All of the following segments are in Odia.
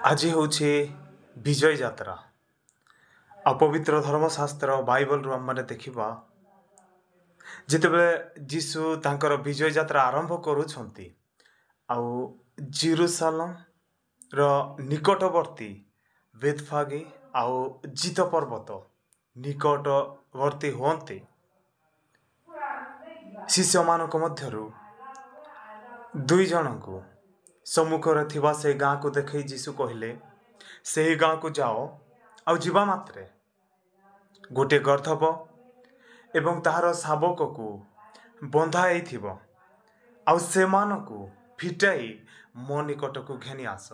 ଆଜି ହେଉଛି ବିଜୟ ଯାତ୍ରା। ଆଉ ପବିତ୍ର ଧର୍ମଶାସ୍ତ୍ର ବାଇବଲରୁ ଆମେମାନେ ଦେଖିବା, ଯେତେବେଳେ ଯୀଶୁ ତାଙ୍କର ବିଜୟ ଯାତ୍ରା ଆରମ୍ଭ କରୁଛନ୍ତି ଆଉ ଜିରୁସାଲମର ନିକଟବର୍ତ୍ତୀ ବେତଫାଗି ଆଉ ଜିତ ପର୍ବତ ନିକଟବର୍ତ୍ତୀ ହୁଅନ୍ତି, ଶିଷ୍ୟମାନଙ୍କ ମଧ୍ୟରୁ ଦୁଇ ଜଣଙ୍କୁ ସମ୍ମୁଖରେ ଥିବା ସେଇ ଗାଁକୁ ଦେଖେଇ ଯୀଶୁ କହିଲେ, ସେହି ଗାଁକୁ ଯାଅ ଆଉ ଯିବା ମାତ୍ରେ ଗୋଟିଏ ଗର୍ଦ୍ଦଭ ଏବଂ ତାହାର ଶାବକକୁ ବନ୍ଧା ହେଇଥିବ, ଆଉ ସେମାନଙ୍କୁ ଫିଟାଇ ମୋ ନିକଟକୁ ଘେନି ଆସ।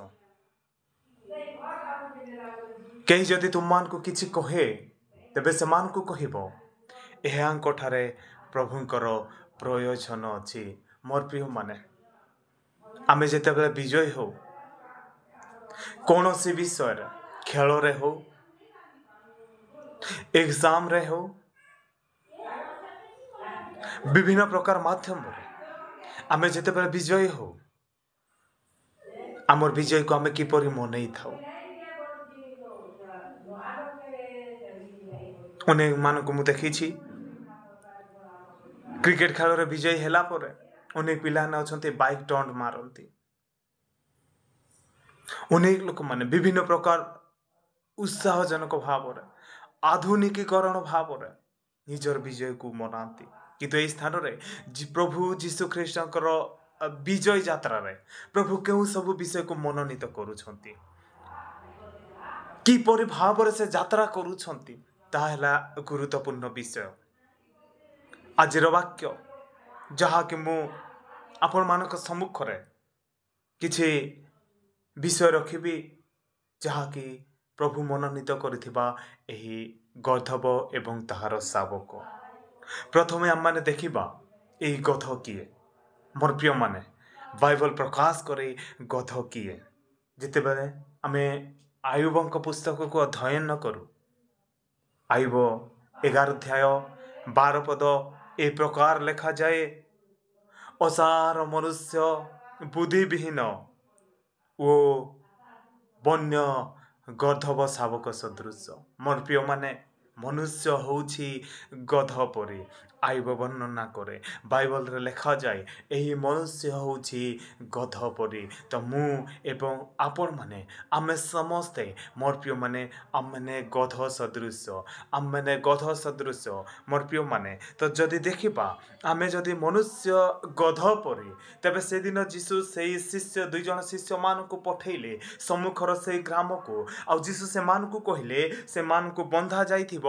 କେହି ଯଦି ତୁମମାନଙ୍କୁ କିଛି କହେ, ତେବେ ସେମାନଙ୍କୁ କହିବ, ଏହାଙ୍କଠାରେ ପ୍ରଭୁଙ୍କର ପ୍ରୟୋଜନ ଅଛି। ମୋର ପ୍ରିୟମାନେ, ଆମେ ଯେତେବେଳେ ବିଜୟୀ ହଉ କୌଣସି ବିଷୟରେ, ଖେଳରେ ହଉ, ଏକ୍ଜାମରେ ହଉ, ବିଭିନ୍ନ ପ୍ରକାର ମାଧ୍ୟମରେ ଆମେ ଯେତେବେଳେ ବିଜୟୀ ହଉ, ଆମର ବିଜୟକୁ ଆମେ କିପରି ମନେଇଥାଉ? ଅନେକ ମାନଙ୍କୁ ମୁଁ ଦେଖିଛି, କ୍ରିକେଟ ଖେଳରେ ବିଜୟୀ ହେଲା ପରେ ଅନେକ ପିଲାମାନେ ଅଛନ୍ତି ବାଇକ୍ ଟଣ୍ଟ ମାରନ୍ତି। ଅନେକ ଲୋକମାନେ ବିଭିନ୍ନ ପ୍ରକାର ଉତ୍ସାହଜନକ ଭାବରେ, ଆଧୁନିକୀକରଣ ଭାବରେ ନିଜର ବିଜୟକୁ ମନାନ୍ତି। କିନ୍ତୁ ଏହି ସ୍ଥାନରେ ପ୍ରଭୁ ଯୀଶୁ ଖ୍ରୀଷ୍ଟଙ୍କର ବିଜୟ ଯାତ୍ରାରେ ପ୍ରଭୁ କେଉଁ ସବୁ ବିଷୟକୁ ମନୋନୀତ କରୁଛନ୍ତି, କିପରି ଭାବରେ ସେ ଯାତ୍ରା କରୁଛନ୍ତି, ତାହା ହେଲା ଗୁରୁତ୍ୱପୂର୍ଣ୍ଣ ବିଷୟ। ଆଜିର ବାକ୍ୟ ଯାହାକି ମୁଁ ଆପଣମାନଙ୍କ ସମ୍ମୁଖରେ କିଛି ବିଷୟ ରଖିବି, ଯାହାକି ପ୍ରଭୁ ମନୋନୀତ କରିଥିବା ଏହି ଗର୍ଦ୍ଦଭ ଏବଂ ତାହାର ଶାବକ। ପ୍ରଥମେ ଆମେମାନେ ଦେଖିବା ଏହି ଗଧ କିଏ। ମୋର ପ୍ରିୟମାନେ, ବାଇବଲ ପ୍ରକାଶ କରେ ଗଧ କିଏ। ଯେତେବେଳେ ଆମେ ଆୟୁବଙ୍କ ପୁସ୍ତକକୁ ଅଧ୍ୟୟନ କରୁ, ଆୟୁବ 11 ଅଧ୍ୟାୟ 12 ପଦ ଏ ପ୍ରକାର ଲେଖାଯାଏ, ଅସାର ମନୁଷ୍ୟ ବୁଦ୍ଧିବିହୀନ ଓ ବନ୍ୟ ଗର୍ଦ୍ଦଭ ଶାବକ ସଦୃଶ। ମୋର ପ୍ରିୟମାନେ, ମନୁଷ୍ୟ ହେଉଛି ଗଧ ପରି ଆୟୁବ ବର୍ଣ୍ଣନା କରେ। ବାଇବଲରେ ଲେଖାଯାଏ ଏହି ମନୁଷ୍ୟ ହେଉଛି ଗଧ ପରି। ତ ମୁଁ ଏବଂ ଆପଣମାନେ, ଆମେ ସମସ୍ତେ ମୋର ପ୍ରିୟମାନେ, ଆମେମାନେ ଗଧ ସଦୃଶ, ଆମେମାନେ ଗଧ ସଦୃଶ ମୋର ପ୍ରିୟମାନେ। ତ ଯଦି ଦେଖିବା, ଆମେ ଯଦି ମନୁଷ୍ୟ ଗଧ ପରି, ତେବେ ସେଦିନ ଯୀଶୁ ସେଇ ଶିଷ୍ୟ ଦୁଇ ଜଣ ଶିଷ୍ୟମାନଙ୍କୁ ପଠେଇଲେ ସମ୍ମୁଖର ସେଇ ଗ୍ରାମକୁ। ଆଉ ଯୀଶୁ ସେମାନଙ୍କୁ କହିଲେ, ସେମାନଙ୍କୁ ବନ୍ଧା ଯାଇଥିବ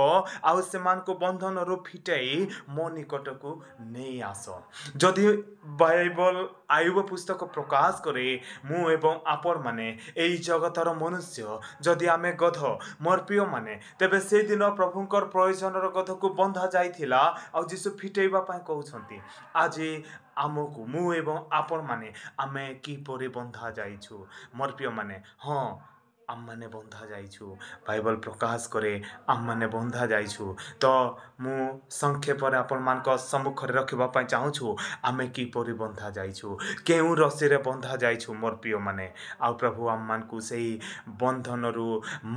ଆଉ ସେମାନଙ୍କୁ ବନ୍ଧନରୁ ଫିଟାଇ ମୋ ନିକଟକୁ ନେଇ ଆସ। ଯଦି ବାଇବଲ ଆୟୁବ ପୁସ୍ତକ ପ୍ରକାଶ କରେ, ମୁଁ ଏବଂ ଆପଣମାନେ ଏଇ ଜଗତର ମନୁଷ୍ୟ ଯଦି ଆମେ ଗଧ ମୋର ପ୍ରିୟମାନେ, ତେବେ ସେଦିନ ପ୍ରଭୁଙ୍କର ପ୍ରୟୋଜନର ଗଧକୁ ବନ୍ଧା ଯାଇଥିଲା ଆଉ ଯୀଶୁ ଫିଟେଇବା ପାଇଁ କହୁଛନ୍ତି। ଆଜି ଆମକୁ, ମୁଁ ଏବଂ ଆପଣମାନେ, ଆମେ କିପରି ବନ୍ଧା ଯାଇଛୁ ମୋର ପ୍ରିୟମାନେ? ହଁ, ଆମମାନେ ବନ୍ଧା ଯାଇଛୁ। ବାଇବଲ ପ୍ରକାଶ କରେ ଆମମାନେ ବନ୍ଧା ଯାଇଛୁ। ତ ମୁଁ ସଂକ୍ଷେପରେ ଆପଣମାନଙ୍କ ସମ୍ମୁଖରେ ରଖିବା ପାଇଁ ଚାହୁଁଛୁ, ଆମେ କିପରି ବନ୍ଧା ଯାଇଛୁ, କେଉଁ ରସିରେ ବନ୍ଧା ଯାଇଛୁ ମୋର ପ୍ରିୟମାନେ। ଆଉ ପ୍ରଭୁ ଆମମାନଙ୍କୁ ସେଇ ବନ୍ଧନରୁ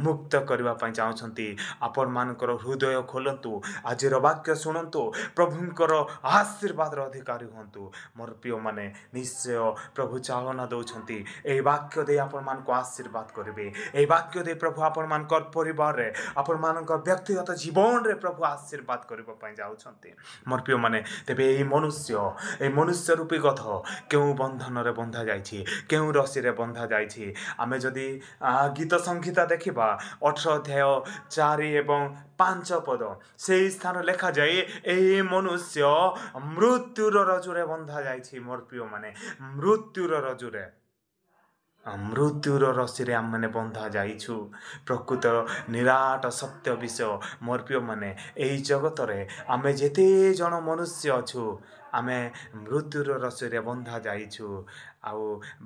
ମୁକ୍ତ କରିବା ପାଇଁ ଚାହୁଁଛନ୍ତି। ଆପଣମାନଙ୍କର ହୃଦୟ ଖୋଲନ୍ତୁ, ଆଜିର ବାକ୍ୟ ଶୁଣନ୍ତୁ, ପ୍ରଭୁଙ୍କର ଆଶୀର୍ବାଦର ଅଧିକାରୀ ହୁଅନ୍ତୁ ମୋର ପ୍ରିୟମାନେ। ନିଶ୍ଚୟ ପ୍ରଭୁ ଚାଳନା ଦେଉଛନ୍ତି, ଏହି ବାକ୍ୟ ଦେଇ ଆପଣମାନଙ୍କୁ ଆଶୀର୍ବାଦ କରିବେ। ଏହି ବାକ୍ୟ ଦେଇ ପ୍ରଭୁ ଆପଣମାନଙ୍କର ପରିବାରରେ, ଆପଣମାନଙ୍କ ବ୍ୟକ୍ତିଗତ ଜୀବନରେ ପ୍ରଭୁ ଆଶୀର୍ବାଦ କରିବା ପାଇଁ ଯାଉଛନ୍ତି ମୋର ପ୍ରିୟମାନେ। ତେବେ ଏହି ମନୁଷ୍ୟ, ଏହି ମନୁଷ୍ୟ ରୂପୀ ଗଧ କେଉଁ ବନ୍ଧନରେ ବନ୍ଧା ଯାଇଛି, କେଉଁ ରସିରେ ବନ୍ଧା ଯାଇଛି? ଆମେ ଯଦି ଗୀତ ସଂହିତା ଦେଖିବା 18 ଅଧ୍ୟାୟ 4 ଏବଂ 5 ପଦ, ସେହି ସ୍ଥାନ ଲେଖାଯାଏ ଏହି ମନୁଷ୍ୟ ମୃତ୍ୟୁର ରଜୁରେ ବନ୍ଧା ଯାଇଛି ମୋର ପ୍ରିୟମାନେ। ମୃତ୍ୟୁର ରଜୁରେ, ମୃତ୍ୟୁର ରସିରେ ଆମେମାନେ ବନ୍ଧା ଯାଇଛୁ। ପ୍ରକୃତ ନିରାଟ ସତ୍ୟ ବିଷୟ ମୋର ପ୍ରିୟମାନେ, ଏହି ଜଗତରେ ଆମେ ଯେତେ ଜଣ ମନୁଷ୍ୟ ଅଛୁ, ଆମେ ମୃତ୍ୟୁର ରସିରେ ବନ୍ଧା ଯାଇଛୁ। ଆଉ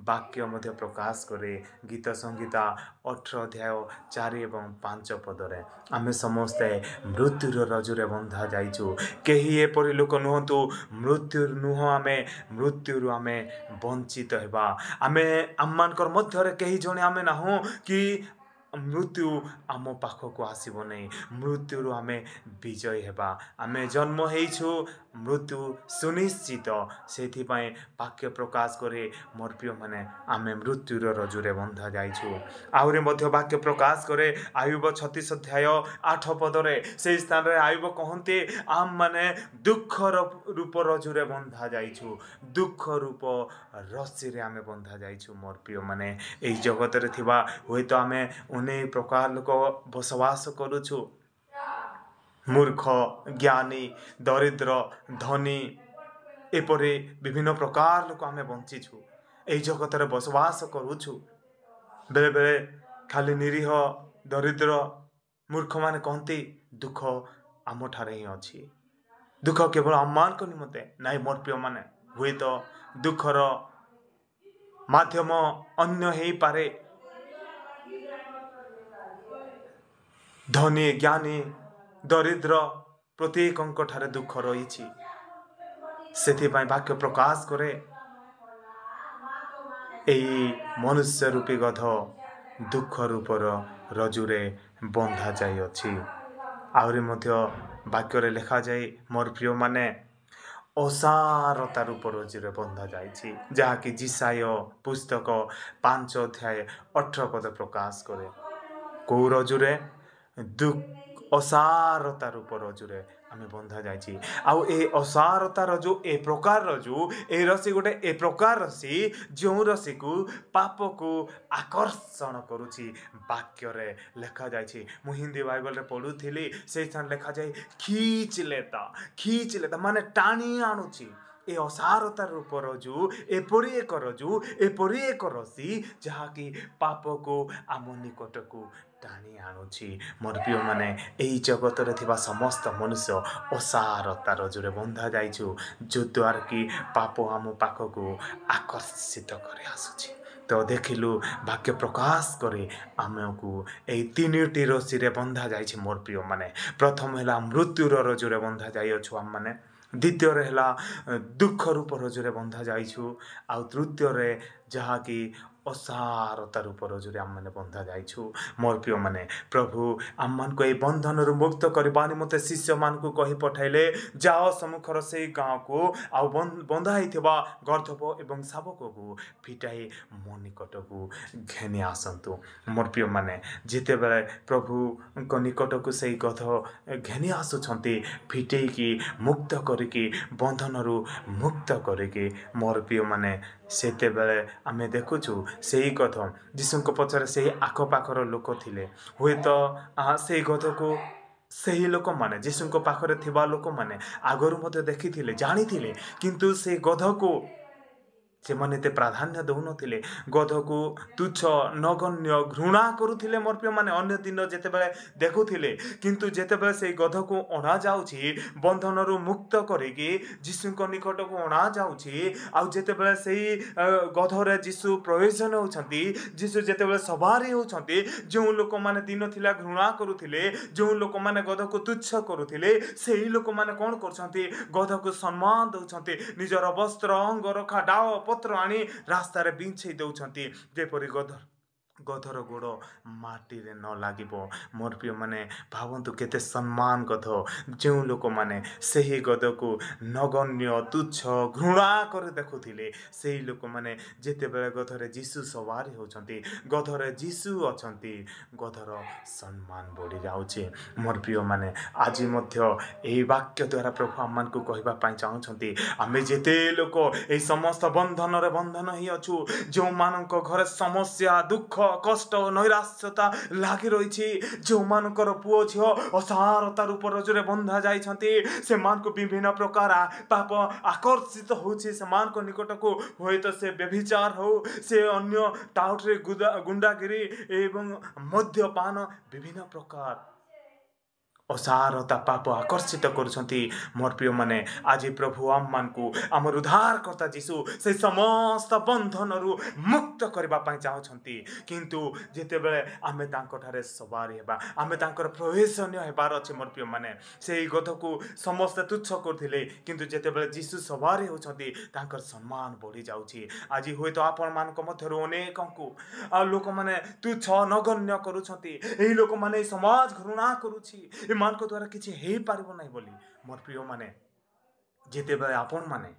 ବାକ୍ୟ ମଧ୍ୟ ପ୍ରକାଶ କରେ ଗୀତ ସଂହିତା 18 ଅଧ୍ୟାୟ 4 ଏବଂ 5 ପଦରେ, ଆମେ ସମସ୍ତେ ମୃତ୍ୟୁର ରଜୁରେ ବନ୍ଧା ଯାଇଛୁ। କେହି ଏପରି ଲୋକ ନୁହନ୍ତୁ, ମୃତ୍ୟୁ ନୁହଁ, ଆମେ ମୃତ୍ୟୁରୁ ଆମେ ବଞ୍ଚିତ ହେବା। ଆମେ ଆମମାନଙ୍କର ମଧ୍ୟରେ କେହି ଜଣେ ଆମେ ନାହୁଁ କି ମୃତ୍ୟୁ ଆମ ପାଖକୁ ଆସିବ ନାହିଁ। ମୃତ୍ୟୁରୁ ଆମେ ବିଜୟୀ ହେବା। ଆମେ ଜନ୍ମ ହେଇଛୁ, ମୃତ୍ୟୁ ସୁନିଶ୍ଚିତ। ସେଥିପାଇଁ ବାକ୍ୟ ପ୍ରକାଶ କରେ ମୋର ପ୍ରିୟମାନେ, ଆମେ ମୃତ୍ୟୁର ରଜୁରେ ବନ୍ଧା ଯାଇଛୁ। ଆହୁରି ମଧ୍ୟ ବାକ୍ୟ ପ୍ରକାଶ କରେ ଆୟୁବ 36 ଅଧ୍ୟାୟ 8 ପଦରେ, ସେଇ ସ୍ଥାନରେ ଆୟୁବ କହନ୍ତି, ଆମମାନେ ଦୁଃଖର ରୂପ ରଜୁରେ ବନ୍ଧା ଯାଇଛୁ। ଦୁଃଖ ରୂପ ରସିରେ ଆମେ ବନ୍ଧା ଯାଇଛୁ। ମୋର ପ୍ରିୟମାନେ, ଏଇ ଜଗତରେ ଥିବା ହୁଏତ ଆମେ ଅନେକ ପ୍ରକାର ଲୋକ ବସବାସ କରୁଛୁ, ମୂର୍ଖ, ଜ୍ଞାନୀ, ଦରିଦ୍ର, ଧନୀ, ଏପରି ବିଭିନ୍ନ ପ୍ରକାର ଲୋକ ଆମେ ବଞ୍ଚିଛୁ, ଏଇ ଜଗତରେ ବସବାସ କରୁଛୁ। ବେଳେବେଳେ ଖାଲି ନିରୀହ, ଦରିଦ୍ର, ମୂର୍ଖମାନେ କହନ୍ତି ଦୁଃଖ ଆମଠାରେ ହିଁ ଅଛି, ଦୁଃଖ କେବଳ ଆମମାନଙ୍କ ନିମନ୍ତେ। ନାଇଁ ମୋର ପ୍ରିୟମାନେ, ହୁଏତ ଦୁଃଖର ମାଧ୍ୟମ ଅନ୍ୟ ହେଇପାରେ। ଧନୀ, ଜ୍ଞାନୀ, ଦରିଦ୍ର ପ୍ରତ୍ୟେକଙ୍କ ଠାରେ ଦୁଃଖ ରହିଛି। ସେଥିପାଇଁ ବାକ୍ୟ ପ୍ରକାଶ କରେ ଏଇ ମନୁଷ୍ୟ ରୂପୀ ଗଧ ଦୁଃଖ ରୂପର ରଜୁରେ ବନ୍ଧା ଯାଇଅଛି। ଆହୁରି ମଧ୍ୟ ବାକ୍ୟରେ ଲେଖାଯାଏ ମୋର ପ୍ରିୟମାନେ, ଅସାରତା ରୂପ ରଜୁରେ ବନ୍ଧା ଯାଇଛି, ଯାହାକି ଯିଶାଇୟ ପୁସ୍ତକ 5 ଅଧ୍ୟାୟ 18 ପଦ ପ୍ରକାଶ କରେ। କୋଉ ରଜୁରେ? ଅସାରତା ରୂପ ରଜୁରେ ଆମେ ବନ୍ଧା ଯାଇଛି। ଆଉ ଏ ଅସାରତା ରଜୁ ଏ ପ୍ରକାର ରଜୁ, ଏ ରସି ଗୋଟେ ଏ ପ୍ରକାର ରସି ଯେଉଁ ରସିକୁ ପାପକୁ ଆକର୍ଷଣ କରୁଛି। ବାକ୍ୟରେ ଲେଖାଯାଇଛି, ମୁଁ ହିନ୍ଦୀ ବାଇବଲରେ ପଢ଼ୁଥିଲି, ସେଇ ସ୍ଥାନରେ ଲେଖାଯାଏ ଖିଚ ଲେତା, ଖିଚ ଲେତା ମାନେ ଟାଣି ଆଣୁଛି। ଏ ଅସାରତା ରୂପ ରଜୁ ଏପରି ଏକ ରଜୁ, ଏପରି ଏକ ରସି ଯାହାକି ପାପକୁ ଆମ ନିକଟକୁ ଟାଣି ଆଣୁଛି। ମୋର ପ୍ରିୟମାନେ, ଏଇ ଜଗତରେ ଥିବା ସମସ୍ତ ମନୁଷ୍ୟ ଅସାରତା ରଜୁରେ ବନ୍ଧା ଯାଇଛୁ, ଯଦ୍ୱାରା କି ପାପ ଆମ ପାଖକୁ ଆକର୍ଷିତ କରି ଆସୁଛି। ତ ଦେଖିଲୁ ବାକ୍ୟ ପ୍ରକାଶ କରେ ଆମକୁ ଏଇ 3ଟି ରସିରେ ବନ୍ଧା ଯାଇଛି। ମୋର ପ୍ରିୟମାନେ, ପ୍ରଥମ ହେଲା ମୃତ୍ୟୁର ରଜୁରେ ବନ୍ଧା ଯାଇଅଛୁ ଆମମାନେ, ଦ୍ୱିତୀୟରେ ହେଲା ଦୁଃଖ ରୂପ ରଜୁରେ ବନ୍ଧା ଯାଇଛୁ, ଆଉ ତୃତୀୟରେ ଯାହାକି ଅସାରତା ରୂପ ରଜୁରେ ଆମମାନେ ବନ୍ଧା ଯାଇଛୁ। ମୋର ପ୍ରିୟମାନେ, ପ୍ରଭୁ ଆମମାନଙ୍କୁ ଏଇ ବନ୍ଧନରୁ ମୁକ୍ତ କରିବା ନିମନ୍ତେ ଶିଷ୍ୟମାନଙ୍କୁ କହି ପଠାଇଲେ, ଯାଅ ସମ୍ମୁଖର ସେଇ ଗାଁକୁ ଆଉ ବନ୍ଧା ହେଇଥିବା ଗର୍ଦ୍ଦଭ ଏବଂ ଶାବକକୁ ଫିଟାଇ ମୋ ନିକଟକୁ ଘେନି ଆସନ୍ତୁ। ମୋର ପ୍ରିୟମାନେ, ଯେତେବେଳେ ପ୍ରଭୁଙ୍କ ନିକଟକୁ ସେଇ ଗଧ ଘେନି ଆସୁଛନ୍ତି, ଫିଟେଇକି ମୁକ୍ତ କରିକି, ବନ୍ଧନରୁ ମୁକ୍ତ କରିକି, ମୋର ପ୍ରିୟମାନେ, ସେତେବେଳେ ଆମେ ଦେଖୁଛୁ ସେଇ ଗଧ ଯୀଶୁଙ୍କ ପଛରେ ସେଇ ଆଖପାଖର ଲୋକ ଥିଲେ। ହୁଏତ ସେଇ ଗଧକୁ ସେହି ଲୋକମାନେ, ଯୀଶୁଙ୍କ ପାଖରେ ଥିବା ଲୋକମାନେ ଆଗରୁ ମଧ୍ୟ ଦେଖିଥିଲେ, ଜାଣିଥିଲେ, କିନ୍ତୁ ସେଇ ଗଧକୁ ସେମାନେ ଏତେ ପ୍ରାଧାନ୍ୟ ଦେଉନଥିଲେ। ଗଧକୁ ତୁଚ୍ଛ, ନଗଣ୍ୟ, ଘୃଣା କରୁଥିଲେ। ମୋର ପ୍ରିୟମାନେ, ଅନ୍ୟ ଦିନ ଯେତେବେଳେ ଦେଖୁଥିଲେ, କିନ୍ତୁ ଯେତେବେଳେ ସେଇ ଗଧକୁ ଅଣାଯାଉଛି, ବନ୍ଧନରୁ ମୁକ୍ତ କରିକି ଯୀଶୁଙ୍କ ନିକଟକୁ ଅଣାଯାଉଛି, ଆଉ ଯେତେବେଳେ ସେଇ ଗଧରେ ଯୀଶୁ ପ୍ରୟୋଜନ ହେଉଛନ୍ତି, ଯୀଶୁ ଯେତେବେଳେ ସବାରି ହେଉଛନ୍ତି, ଯେଉଁ ଲୋକମାନେ ଦିନ ଥିଲା ଘୃଣା କରୁଥିଲେ, ଯେଉଁ ଲୋକମାନେ ଗଧକୁ ତୁଚ୍ଛ କରୁଥିଲେ, ସେଇ ଲୋକମାନେ କ'ଣ କରୁଛନ୍ତି? ଗଧକୁ ସମ୍ମାନ ଦେଉଛନ୍ତି, ନିଜର ବସ୍ତ୍ର, ଅଙ୍ଗରଖା, ଡାଳ ପତ୍ର ଆଣି ରାସ୍ତାରେ ବିଛେଇ ଦେଉଛନ୍ତି, ଯେପରି ଗଧର ଗୋଡ଼ ମାଟିରେ ନ ଲାଗିବ। ମୋର ପ୍ରିୟମାନେ, ଭାବନ୍ତୁ କେତେ ସମ୍ମାନ ଗଧ। ଯେଉଁ ଲୋକମାନେ ସେହି ଗଧକୁ ନଗଣ୍ୟ, ତୁଚ୍ଛ, ଘୃଣା କରି ଦେଖୁଥିଲେ, ସେହି ଲୋକମାନେ ଯେତେବେଳେ ଗଧରେ ଯୀଶୁ ସବାରି ହେଉଛନ୍ତି, ଗଧରେ ଯୀଶୁ ଅଛନ୍ତି, ଗଧର ସମ୍ମାନ ବଢ଼ିଯାଉଛି। ମୋର ପ୍ରିୟମାନେ, ଆଜି ମଧ୍ୟ ଏହି ବାକ୍ୟ ଦ୍ୱାରା ପ୍ରଭୁ ଆମମାନଙ୍କୁ କହିବା ପାଇଁ ଚାହୁଁଛନ୍ତି, ଆମେ ଯେତେ ଲୋକ ଏହି ସମସ୍ତ ବନ୍ଧନରେ ବନ୍ଧନ ହେଇଅଛୁ, ଯେଉଁମାନଙ୍କ ଘରେ ସମସ୍ୟା, ଦୁଃଖ, କଷ୍ଟ, ନୈରାଶ୍ୟତା ଲାଗି ରହିଛି, ଯେଉଁମାନଙ୍କର ପୁଅ ଝିଅ ଅସାରତା ରୂପ ରଜୁରେ ବନ୍ଧା ଯାଇଛନ୍ତି, ସେମାନଙ୍କୁ ବିଭିନ୍ନ ପ୍ରକାର ପାପ ଆକର୍ଷିତ ହେଉଛି ସେମାନଙ୍କ ନିକଟକୁ, ହୁଏତ ସେ ବ୍ୟଭିଚାର ହଉ, ସେ ଅନ୍ୟ ଟାଉଟରେ ଗୁଣ୍ଡାଗିରି ଏବଂ ମଦ୍ୟପାନ, ବିଭିନ୍ନ ପ୍ରକାର ଅସାରତା ପାପ ଆକର୍ଷିତ କରୁଛନ୍ତି। ମୋର ପ୍ରିୟମାନେ, ଆଜି ପ୍ରଭୁ ଆମମାନଙ୍କୁ, ଆମର ଉଦ୍ଧାରକର୍ତ୍ତା ଯୀଶୁ ସେ ସମସ୍ତ ବନ୍ଧନରୁ ମୁକ୍ତ କରିବା ପାଇଁ ଚାହୁଁଛନ୍ତି। କିନ୍ତୁ ଯେତେବେଳେ ଆମେ ତାଙ୍କଠାରେ ସବାରି ହେବା, ଆମେ ତାଙ୍କର ପ୍ରୟୋଜନୀୟ ହେବାର ଅଛି। ମୋର ପ୍ରିୟମାନେ, ସେଇ ଗଧକୁ ସମସ୍ତେ ତୁଚ୍ଛ କରୁଥିଲେ, କିନ୍ତୁ ଯେତେବେଳେ ଯୀଶୁ ସବାରି ହେଉଛନ୍ତି, ତାଙ୍କର ସମ୍ମାନ ବଢ଼ିଯାଉଛି। ଆଜି ହୁଏତ ଆପଣମାନଙ୍କ ମଧ୍ୟରୁ ଅନେକଙ୍କୁ ଆଉ ଲୋକମାନେ ତୁଚ୍ଛ ନଗଣ୍ୟ କରୁଛନ୍ତି। ଏହି ଲୋକମାନେ, ଏହି ସମାଜ ଘୃଣା କରୁଛି, ଏମାନଙ୍କ ଦ୍ୱାରା କିଛି ହେଇପାରିବ ନାହିଁ ବୋଲି। ମୋର ପ୍ରିୟମାନେ, ଯେତେବେଳେ ଆପଣମାନେ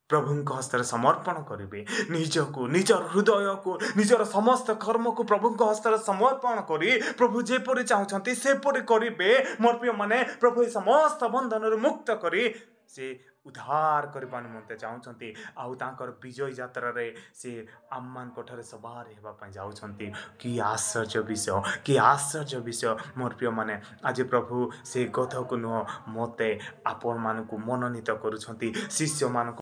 ପ୍ରଭୁଙ୍କ ହସ୍ତରେ ସମର୍ପଣ କରିବେ ନିଜକୁ, ନିଜର ହୃଦୟକୁ, ନିଜର ସମସ୍ତ କର୍ମକୁ ପ୍ରଭୁଙ୍କ ହସ୍ତରେ ସମର୍ପଣ କରି ପ୍ରଭୁ ଯେପରି ଚାହୁଁଛନ୍ତି ସେପରି କରିବେ, ମୋର ପ୍ରିୟମାନେ, ପ୍ରଭୁ ଏ ସମସ୍ତ ବନ୍ଧନରୁ ମୁକ୍ତ କରି ସେ ଉଦ୍ଧାର କରିବା ନିମନ୍ତେ ଚାହୁଁଛନ୍ତି, ଆଉ ତାଙ୍କର ବିଜୟ ଯାତ୍ରାରେ ସେ ଆମମାନଙ୍କ ଠାରେ ସବାରି ହେବା ପାଇଁ ଯାଉଛନ୍ତି। କି ଆଶ୍ଚର୍ଯ୍ୟ ବିଷୟ, କି ଆଶ୍ଚର୍ଯ୍ୟ ବିଷୟ। ମୋର ପ୍ରିୟମାନେ, ଆଜି ପ୍ରଭୁ ସେ ଗଧକୁ ନୁହଁ, ମୋତେ ଆପଣମାନଙ୍କୁ ମନୋନୀତ କରୁଛନ୍ତି, ଶିଷ୍ୟମାନଙ୍କୁ।